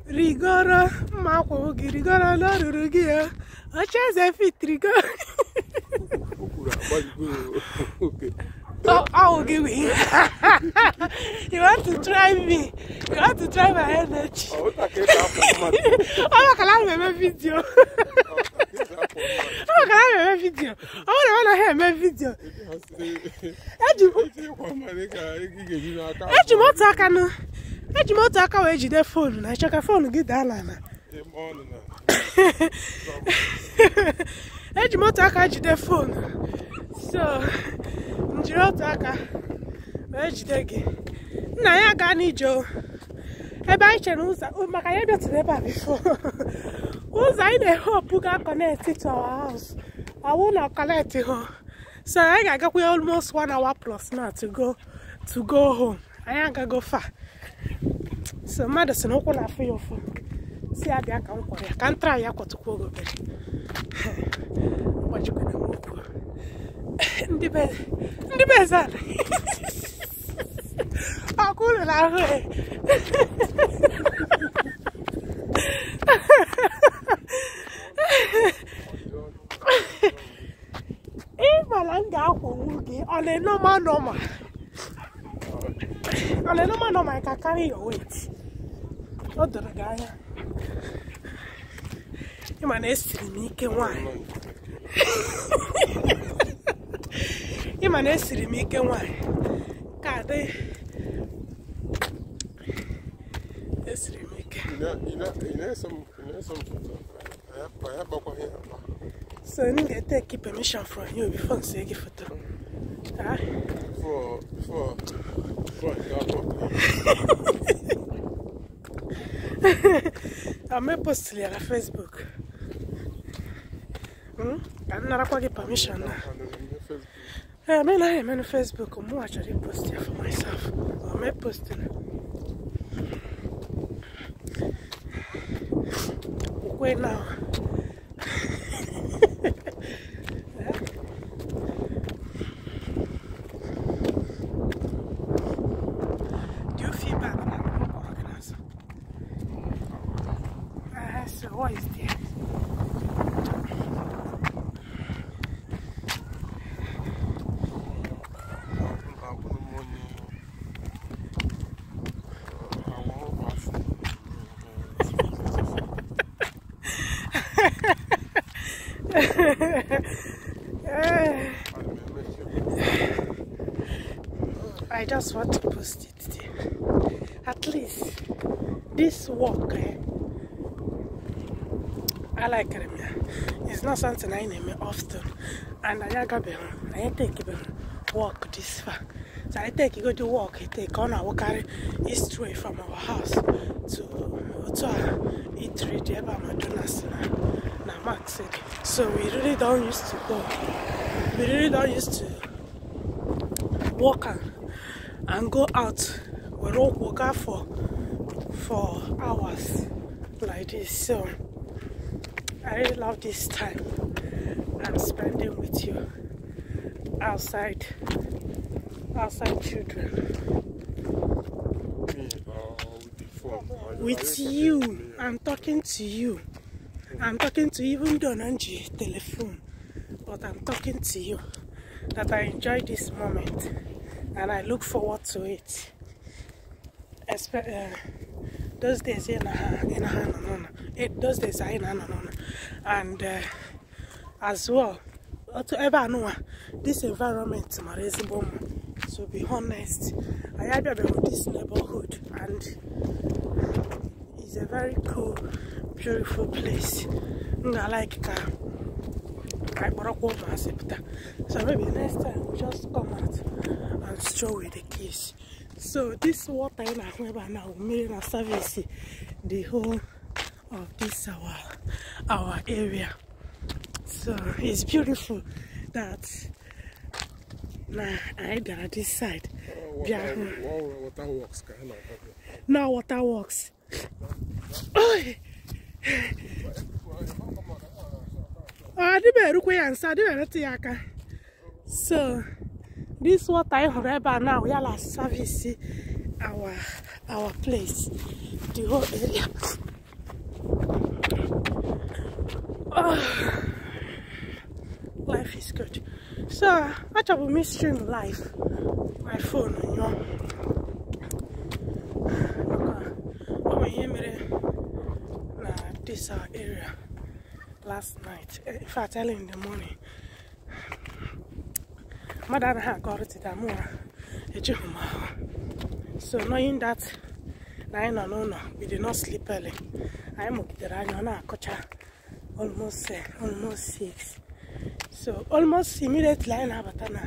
Rigoro mma akwụkwọ gị rigoro n'ọrụrụ gị ya. Ocheeze fit rigoro. Oh, I will give you. You want to try me? You want to try my energy? Oh, can I make video? Oh, can I make video? Oh, I want to make video. Eji moto aka wee jide phone na ịchọka phone gị daa n'ala. Eji moto aka jide phone. So njiri otu aka wee jide gị. Nna ya gaa n'ije o. Ebe anyị chere ụzọ maka ya bịatụrụ ebe a before. Ụzọ anyị na-ehopu ga connect to our house. Awụ na connect ho. So anyị ga-agakwa almost 1 hour plus now to go home. Anyị agago far. So mmadụ sị na ụkwụ na-afụ ya ụfụ. Si ya bịa ka m kwọrọ ya ka m try ya kwọtụkwa oge obere. Gbajikwana m ụkwụ. Ndị be eze ala. Ọkụ ụlọ na-ahụ ya. Ị mara m ga-akwọnwu gị on a normal normal. On a normal normal, I can carry your weight. Ọ doro gị anya. Ị ma na esiri m ike nwaanyị. Ị ma na esiri m ike nwaanyị. Ka dị esiri m ike. So I need to take permission from you before I say photo. Huh? Before I go. I may post it on Facebook. I'm not going permission now. I mean, I am on Facebook. I'm actually post it for myself. I may post it. Wait now. Do you feel bad that I'm not organized? So what is there? I just want to post it there. At least this work, I like it. It's not something I name often, and I take walk this far. So I take you go to walk. I take on our carry straight from our house to eat there by Madonna's na Max. So we really don't used to go. We really don't used to walk and go out. We don't walk out for hours like this. So I really love this time I'm spending with you outside children. With you, I'm talking to you. I'm talking to you, even though on the telephone, but I'm talking to you that I enjoy this moment and I look forward to it. Those days in those days I and as well to ever know this environment to be honest, I have been with this neighborhood and it's a very cool, beautiful place. I like it. So maybe next time we'll just come out and stroll with the kids. So this water in our now we service the whole of this our area. So it's beautiful that now I got this side. Water works. Now water works. Oh. So this water I have now, we are service our our place, the whole area. Oh, life is good. So achọbụ m stream live my phone nyụọ maka ọ bụ ihe mere na this our area last night. In fact, early in the morning. Mmadụ anaghị aga ọrụ tita mụ ejighị m ahụ. So knowing that na anyị nọ n'ụlọ, we did not sleep early. Anyị mụgidere anya ọ na-akụcha almost 6. So almost immediately anyị na-abata na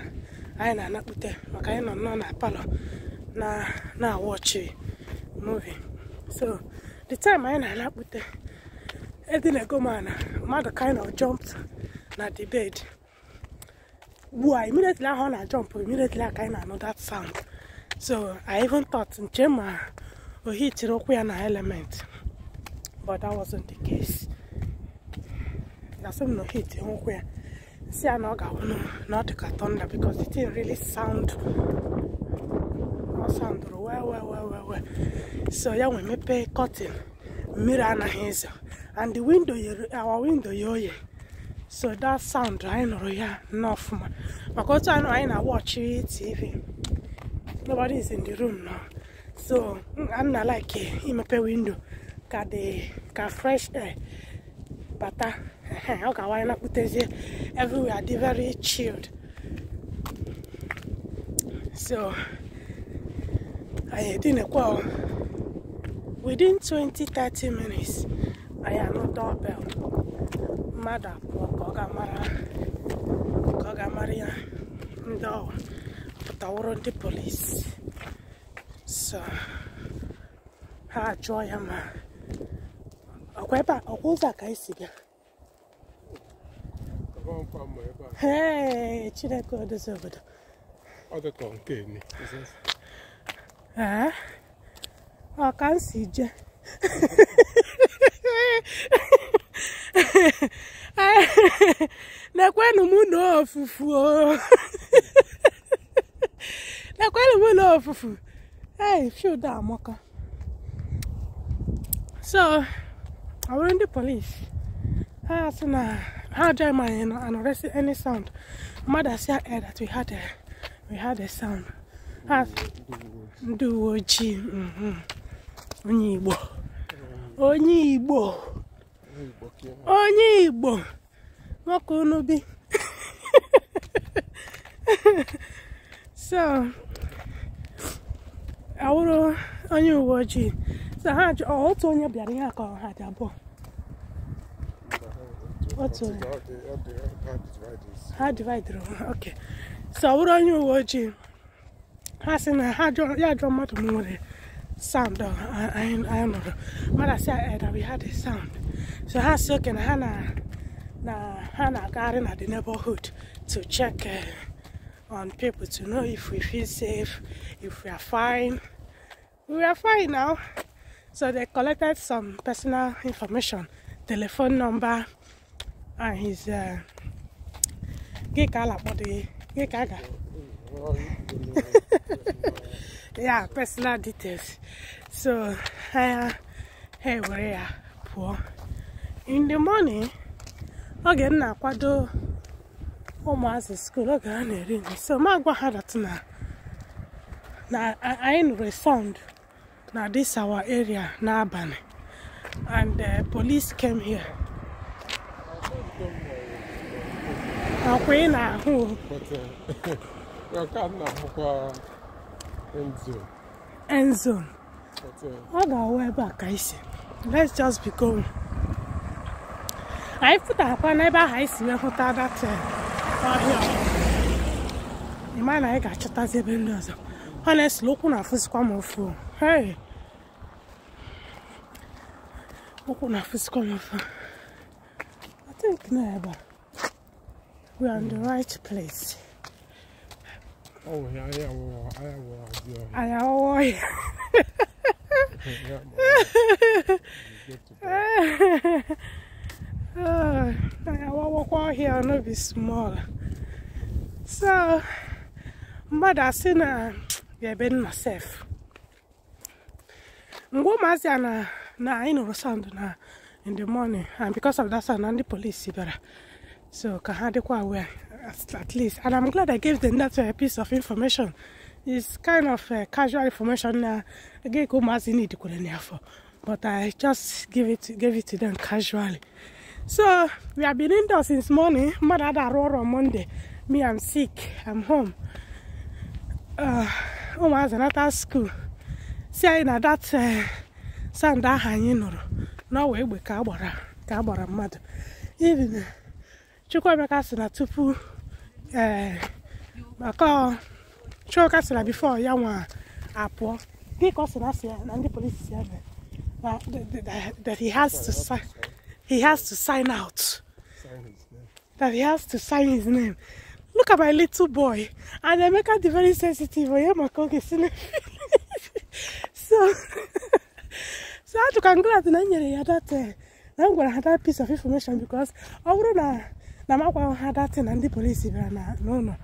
anyị na-anakpute maka anyị nọ nnọọ na palọ na na-watch movie. So the time anyị na-anakpute, edinego m ana, mmadụ kind of jumped na the bed. Ugbu immediately ahụ ọ na-jump, immediately aka anyị na-anụ that sound. So I even thought nche ma o hitiri ụkwụ ya na element, but that wasn't the case. Asị m na o hit ụkwụ ya, si ya na ọ ga-awụ na ọ dị ka thunder because it didn't really sound. Ọ soundụrụ well well well well well. So ya nwee mepee curtain, mmiri anaghị ezo, and the window yere, our window ye oye. So that sound anyị nụrụ ya nnọọ ọfụma maka otu anụ anyị na-watch TV. Nobody is in the room now. So I'm not like imepe window ka the ka fresh air bata. Ọ ga-awa anyị nakputezie everywhere dị very chilled. So anyị edinekwa o. Within 20-30 minutes anyị anụ doorbell. Mmadụ apụọ ka ọ ga-amara ya ndị ọwa pụtaworo ndị polisi. So ha ajụọ ya ma ọkwa ebe a, ọkwa ụzọ a ka anyị si bịa. Hey, Chineke odozi obodo. Ọ dị ka nke ni. Ee, ọ ka m si jee. Nekwenụ m na ofufu o. Nekwenụ m na ofufu. Hey, field amaka. So, ọ bụrụ ndị polisi, ha sị na ha ajọghị m anyị anọrịsị any sound. Mmadụ asị ya that we had a sound. Ha ndị uwe ojii, onye Igbo. Onye Igbo. Onye Igbo. Nwoke unu bi. So, awụrụ onye uwe ojii. So ha jụ otu onye bịara ihe a ka ha dị abụọ. Otu onye. Ha divided. Okay. So awụrụ onye uwe ojii. Ha sị na ha jụọ ya jụọ mmadụ m nwere sound anyị nụrụ. Mmadụ asị ya that we had a sound. So ha sị okay na ha na-agagharị na the neighborhood to check on people to know if we feel safe, if we are fine. We are fine now. So they collected some personal information, telephone number, and his yeah, personal details. So hey, we are poor. In the morning, oge m na-akwado ụmụazị school oge ha na-eri nri. So ma gwa ha that na anyị nụrụ sound na this our area n'abalị, and the police came here. Akwa ị na-ahụ end zone. Ọ ga-awụ ebe a ka isi. Let's just be going. Anyị pụtarakwa n'ebe ahụ anyị si wee hụta that ọhịa. Ị ma na anyị ga-achọtazi ebe ndị ọzọ. Honestly, ụkwụ na-afụzikwa m ụfụ. Hey! Ụkwụ na-afụzikwa m ụfụ. I think na ebe a. We are in the right place. Oh, yeah, yeah. I walk here no be small. So, mmadụ asị na ga-ebe nna sef. Mgbe ụmụazị a na anyị nụrụ sound na in the morning, and because of that sound na ndị police bịara, so ka ha dịkwa aware at least. And I'm glad I gave them that piece of information. It's kind of casual information na again ka ụmụazị need kwere n'afọ, but I just gave it to them casually. So we have been indoors since morning. Mmadụ ada arụ ọrụ on Monday. Me, I'm sick, I'm home. Ụmụazị nata school si anyị na that sound ahụ anyị nụrụ na ọwa egbe ka agbara mmadụ. Even Chukwuemeka sị na tupu maka Chukwuemeka sị na before ya nwa apụọ, gị ka ọ sị na asị ya na ndị polisi si ya na that he has to sign, he has to sign out. Sign his name. That he has to sign his name. Look at my little boy. And Emeka dị very sensitive. Onye maka oge si na so I am glad na nyere ya that na m gwara ha that piece of information, because ọ bụrụ na m agwa ha that na ndị polisi bịara na n'ụlọ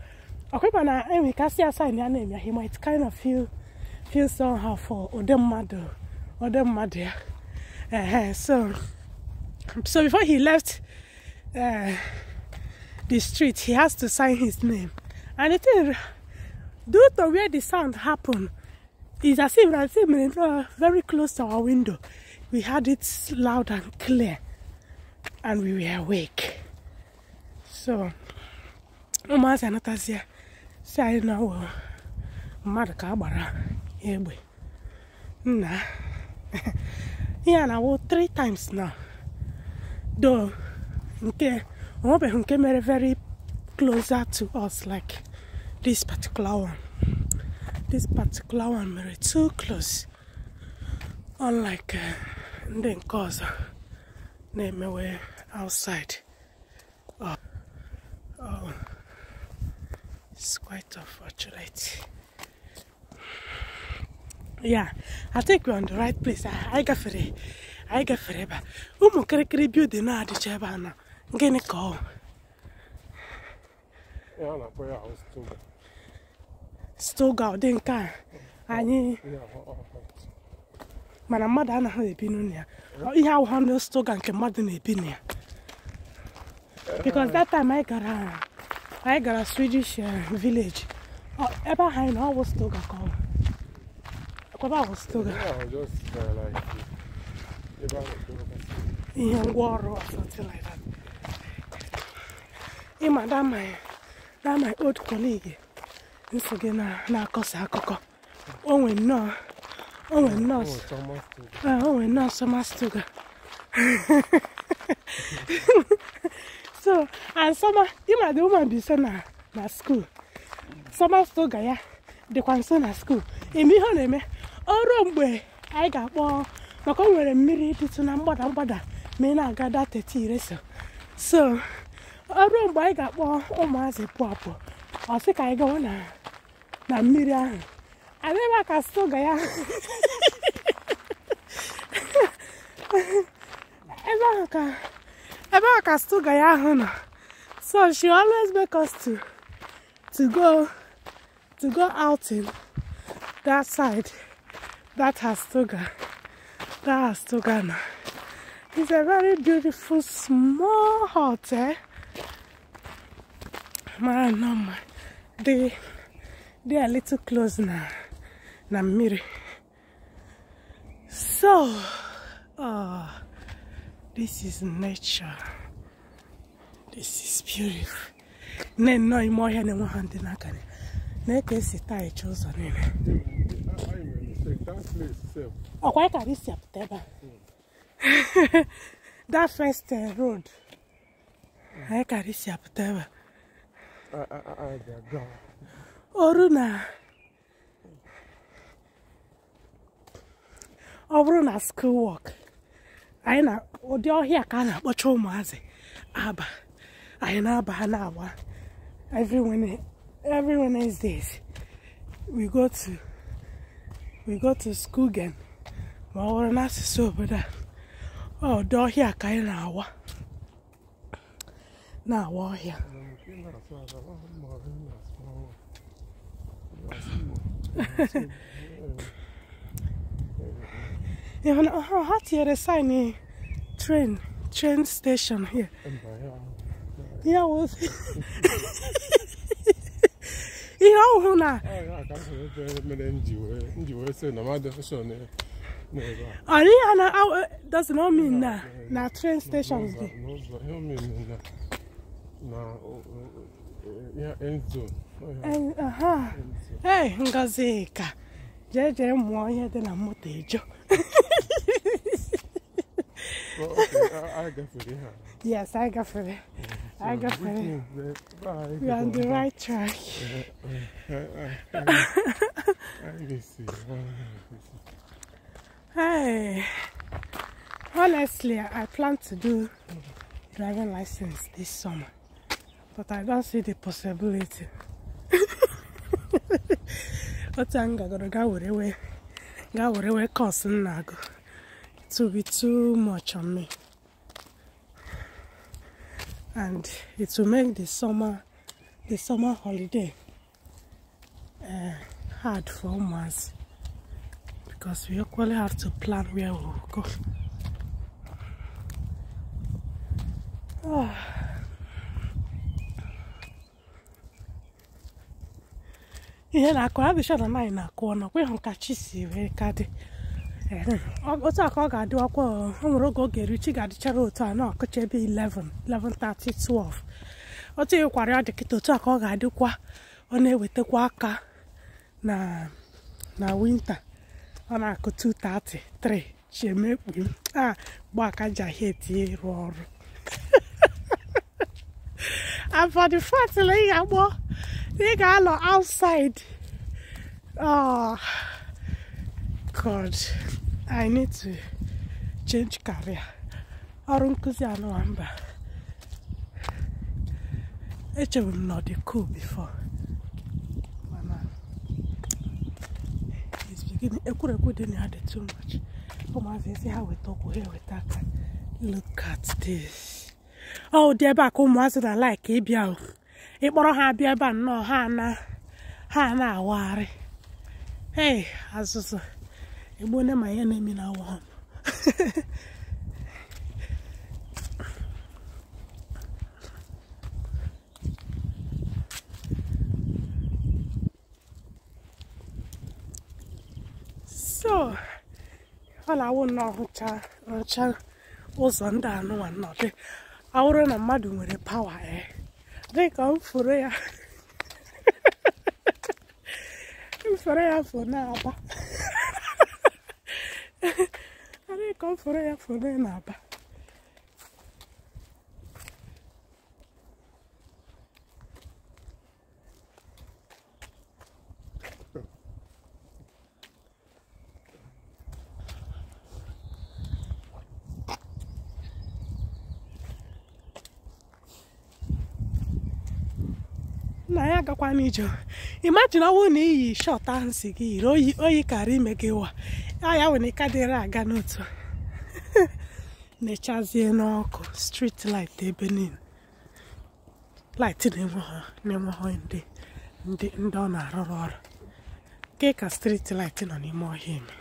ọkwa na enwe ka si sign ya na-eme, he might kind of feel somehow for ụdị mmadụ ya. So before he left the street, he has to sign his name. And the thing, due to where the sound happened, is as if very close to our window. We had it loud and clear, and we were awake. So, ụmụazị anatazie si anyị na ọ mmadụ ka agbara egbe. Nna, ihe a na-awụ 3 times now. Though, nke onwebeghị nke mere very closer to us like this particular one. This particular one mere too close, unlike ndị nke ọzọ na-emewe outside. Oh, it's quite unfortunate. Yeah, I think we're on the right place. I gafere ebe a. Ụmụ kịrịkịrị building na-adịcha ebe a na gịnị ka ọ? Ya na-akpọ ya ahụ Stoga. Stoga ọ dị nke a anyị mana mmadụ anaghị ebi n'ụlọ ya. Ihe awụghọ ndị Stoga nke mmadụ na-ebi na ya. Because that time anyị gara Swedish village. Ebe ahụ anyị na ọ wụ Stoga ka ọ bụ. Ebe ahụ Stoga. Ihe ngwaọrụ or something like that. Ịma that my old colleague nso gị na-akọsa akụkọ. O nwe nnọọ summer Stoga. So, and summer, ịma the woman bi nso na school. Summer Stoga ya dịkwa nso na school. Eme ihe ọ na-eme, o ruo mgbe anyị ga-akpọ maka o nwere mmiri dịtụ na mgbada mgbada ma ị na-aga dateti ireso. So, o ruo mgbe anyị ga-akpọ ụmụazị pụọ apụ, ọ sị ka anyị gawa na mmiri ahụ. Adịba ka Stoga ya ebe ahụ ka Stoga ya ahụ nọ. So she always make us to go out in that side. That has Stoga. That has Stoga now. It's a very beautiful small hut, eh? Man, no man. They are a little close now. Na mmiri. So, this is nature. This is beautiful. Ne no ime ọhịa na-enwe ha ndị n'aka na ka esi taa ịchọ ụzọ niile. Ọkwa ka isi apụta ebe a. That first road. Anyị kara isi apụta ebe a. Ọrụ na ọ bụrụ na school work, anyị na ụdị ọhịa ka a na-akpọcha ụmụazị aba. Anyị na-aba ha na-agba every Wednesdays we go to school again. Ma ọ bụrụ n'asụsụ obodo a, ụdị ọhịa ka anyị na-awa ọhịa. Ịhụ na ha tinyere sign train station here. Ya wụ ihe ọhụụ na anyị na does not mean na train stations dị. Hey, Ngozika, jee mụọ ihe dị na moto ejo. Yes, I gafere. I gafere. We're on the right track. Hey, honestly, I plan to do driving license this summer, but I don't see the possibility. But I'm gonna go away, course nago. It will be too much on me, and it will make the summer holiday hard for us, because we equally have to plan where we will go. Oh. Ihe na-akụ adịcha na naanị na-akụ ọnụ kwa ịhụ ka chi si wee ka dị. Otu a ka ọ ga-adị ọkwa. O nwere oge ọ ga-eru chi ga-adịchara otu a na-akụcha ebe 11, 11:30, 12. Otu ịkwara ya dị kịta, otu a ka ọ ga-adịkwa. Ọ na-ewetakwa aka na winter. Ọ na-akụ 2:30, 3 chi emekpu a gba aka ji ahịa etinye ịrụ ọrụ. And for the fact na ị ga-agbọ ị ga-anọ outside. Oh God, I need to change career. Ọrụ nkụzi anụwa mba. Echere m na ọ dị cool before, mana it's beginning. Ekwurekwu dị na ya dị too much. Ụmụazị esi ha weta ọkwụ ha eweta aka. Look at this. Ọ dị ebe a ka ụmụazị na like ịbịa o. Ịkpọrọ ha abịa ebe a nnọọ ha na-awagharị. Hey, azụzụ egbuone ma ihe na-emi na awọ ha. So, ọ na-awụ nnọọ rụcha ụzọ ndị anụnwa nnọọ dị. Ọ bụrụ na mmadụ nwere pawa dị ka m furu ya fụ na-aba. Dị ka m furu ya fụ na-aba. Na ya agakwa n'ije. Imagine ọ bụrụ na iyi shọt ahụ si gị yiri oyi kara ime gị wa ya nwere ike dịrị aga n'otu na-echazie n'ọkụ street light ebe niile light na-enweghị ndị ọ na-arụrụ ọrụ. Ke ka street light nọ n'ime ọhịa eme.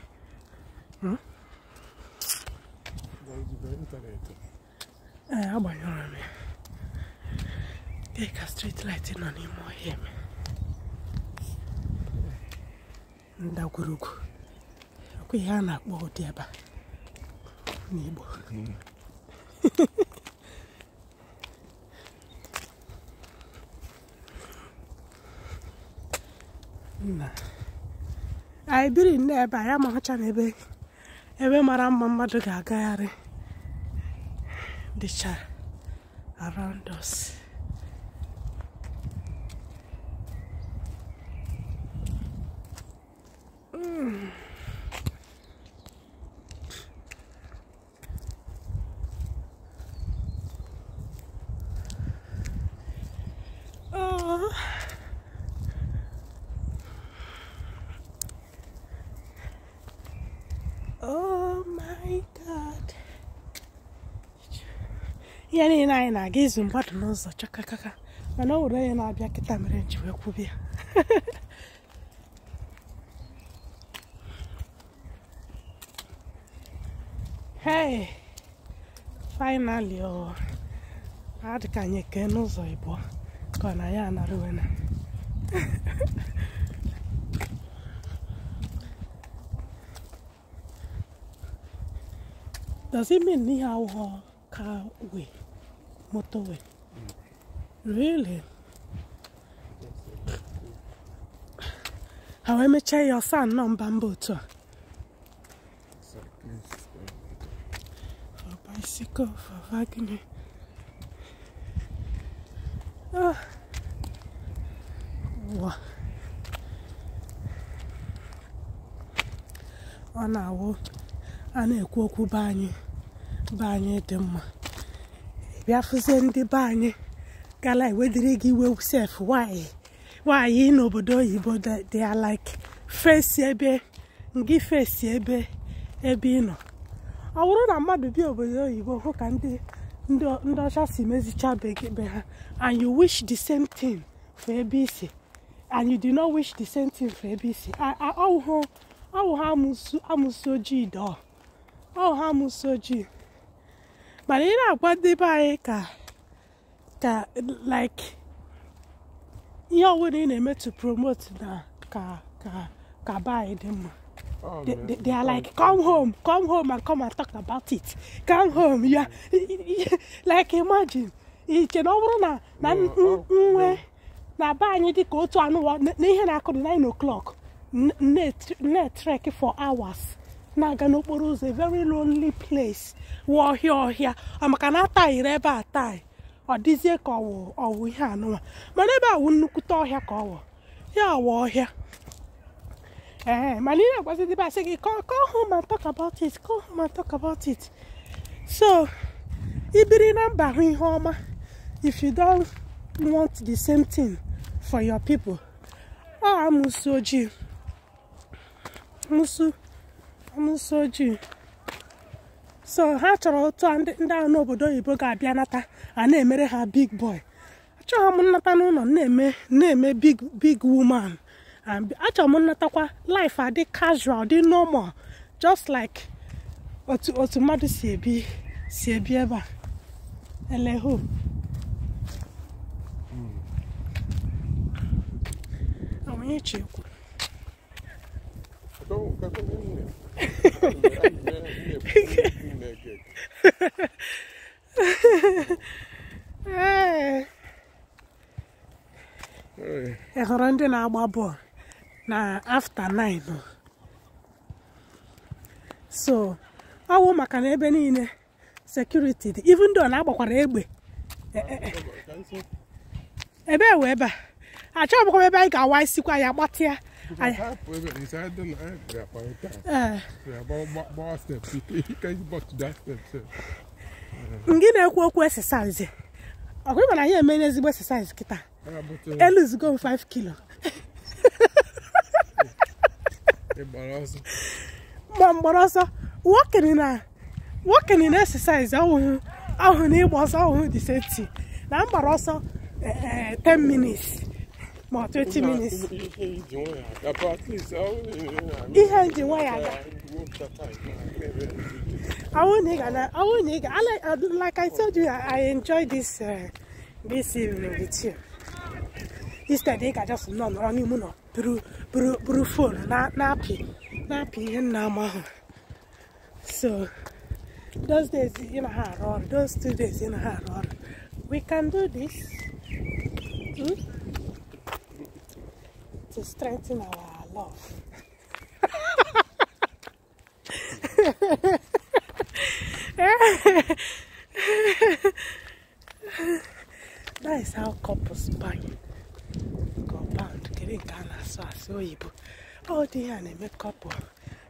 Ee, agbanyụrụ m ya. Ke ka street light nọ n'ime ọhịa eme. Ndagwurugwu ọkwa ihe a na-akpọ ụdị ebe n'Igbo. Nna anyị biri n'ebe a ya macha na ebe mara mma mmadụ ga-agagharị dịcha around us. Oh. Oh my God. Ihe niile anyị na-aga izu mmadụ n'ụzọ chakakaka, mana ọ were onye na-abịa kịta mere nji wee kwubie. Hey, finally, oh, adị ka anyị kee n'ụzọ ịbụọ ka ọ na ya anaruwena. Does it mean ihe awụghọ car way, motorway? Really? Ha wee mechaa ya ọsa nnọọ mba mba otu a. Cyclists. For bicycle, for Wagner. Ah. Ụwa. Ọ na-awụ a na-ekwu okwu be anyị dị mma. Ị bịa fụzie ndị be anyị gala ewedịrị gị iwe sef why why n'obodo oyibo they are like face ebe ngị face ebe ebe ị nọ. Ọ bụrụ na mmadụ bi obodo oyibo hụ ka ndị ndị ọcha si mezicha be ha, and you wish the same thing for ebe isi, and you do not wish the same thing for ebe isi, ọwụ ha amụsụ ojii dọọ, ọwụ ha amụsụ ojii. Mana ị na-agwa ndị be anyị ka like ihe ọbụla ị na-eme to promote na ka be anyị dị mma. Oh, They, man. they are like, come home and come and talk about it. Come home, yeah. Like imagine, iche na ọ bụrụ na nwe na be anyị dị ka otu anụwa na ihe na-akụ dị 9 o'clock na-trek for hours na-aga n'okporo ụzọ, a very lonely place, wụ ọhịa ọhịa, ọ maka na ataghịrị ebe a taghị ọ dịzie ka ọwụ ihe anụwa, mana ebe a wụ nnukwute ọhịa ka ọ wụ ya wụ ọhịa. Ee, mana ị na-agwazi ndị be asị gị come home and talk about it, come home and talk about it. So ibiri na mba hụ ihe ọma, if you don't want the same thing for your people, ọ amụsụ ojii, amụsụ ojii. So ha chọrọ otu a ndị ahụ n'obodo oyibo ga-abịa nata a na-emere ha big boy. Achọghị m nnata n'ụlọ na-eme big woman. Achọrọ m nnatakwa life adị casual, dị normal, just like otu mmadụ si ebi ebe a. Eleho. Onye chi ekwu. Ee. Ị hụrụ ndị na-agba bọọlụ na after 9. So ọ wụ maka na ebe niile security dị, even though na-agbakwara egbe ebe wee ebe a achọghị m ebe anyị ga-awa isikwa ya gbatịa. Ngị na-ekwu okwu exercise, ọkwa ịma na anyị eme ezigbo exercise kịta, eluzigo m 5 kilo. Ma mgbara ọsọ walking na exercise ọhụụ na ịgba ọsọ ọhụụ the same thing. Na mgbara ọsọ 10 minutes ma 20 minutes. Ihe nji nwayọ aga. Like I told you, I enjoy this this evening with you. Instead, I just nọ nọrọ n'ime ụlọ buru phone na-apị ihe nna m ahụ. So those days ị na ha arụ ọrụ, those 2 days ị na ha arụ ọrụ, we can do this to strengthen our love. That is how couples bind. Compound. Kedu nke a na-asụ asụ oyibo? Ọ dị ihe a na-eme couple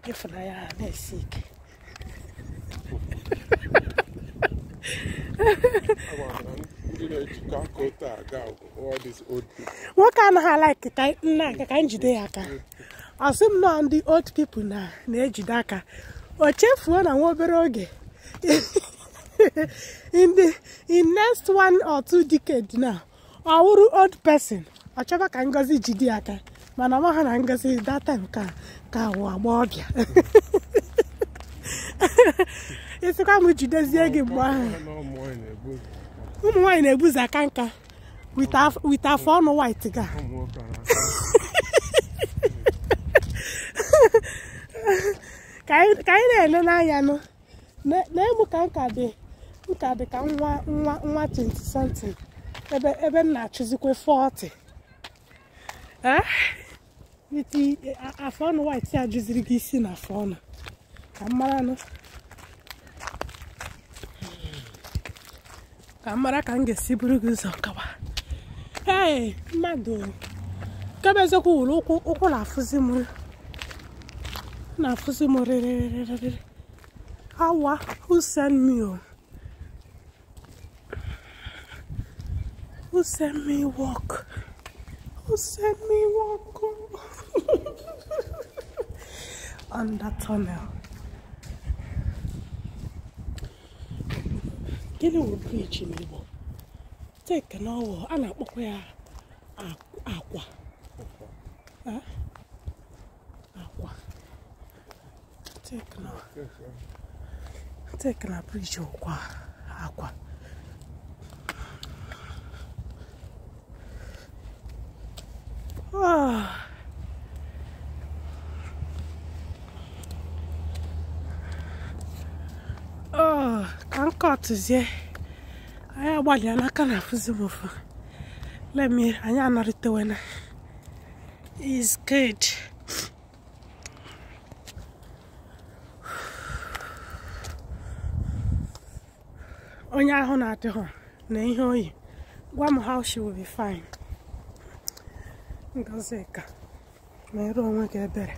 ịfụnanya ha na-esi ike. Nwoke anaghị alaiki ka nna aka ka njide ya aka. Ọ sị m nọọ ndị old people na-ejide aka. O chefuo na nwa obere oge in next 1 or 2 decades now, ọ wụrụ old person. Ọ chọba ka Ngozi jide aka, mana ọ maha na Ngozi that time ka wụ agbọghọbịa. Ịsịkwa m jidezie gị mgbe ahụ. Ụmụ nwaanyị na-ebuzi aka nka with afọ ọnụ white ga. Ka anyị na-ele n'anya nụ na-emu ka nka dị ka nwa nwa nwa 20 something ebe m na-achụzikwe 40. Afọ ọnụ white a jụziri gị isi na afọ ọnụ ka m mara nụ, ka m mara ka m ga-esi buru gị ụzọ nkawa. Ee, mmadụ kebe eziokwu wụrụ ụkwụ na-afụzi m rịrịrịrịrị. Awa, who send me o? Who send me work? Who send me work? Under tunnel. Gịnị wụ bridge n'Igbo? Take n'ọwụ a na-akpọkwa ya akwa. Akwa. Take na bridge ụkwa akwa. Oh, ka m kọtụzie. Anyị agbalịala aka na afụzi m ụfụ. Let me, anyị anarịtewena. Is good. Onye ahụ na-adịghị na ihe oyi. Gwa m how she will be fine. Ngọzika, mere onwe gị ebere.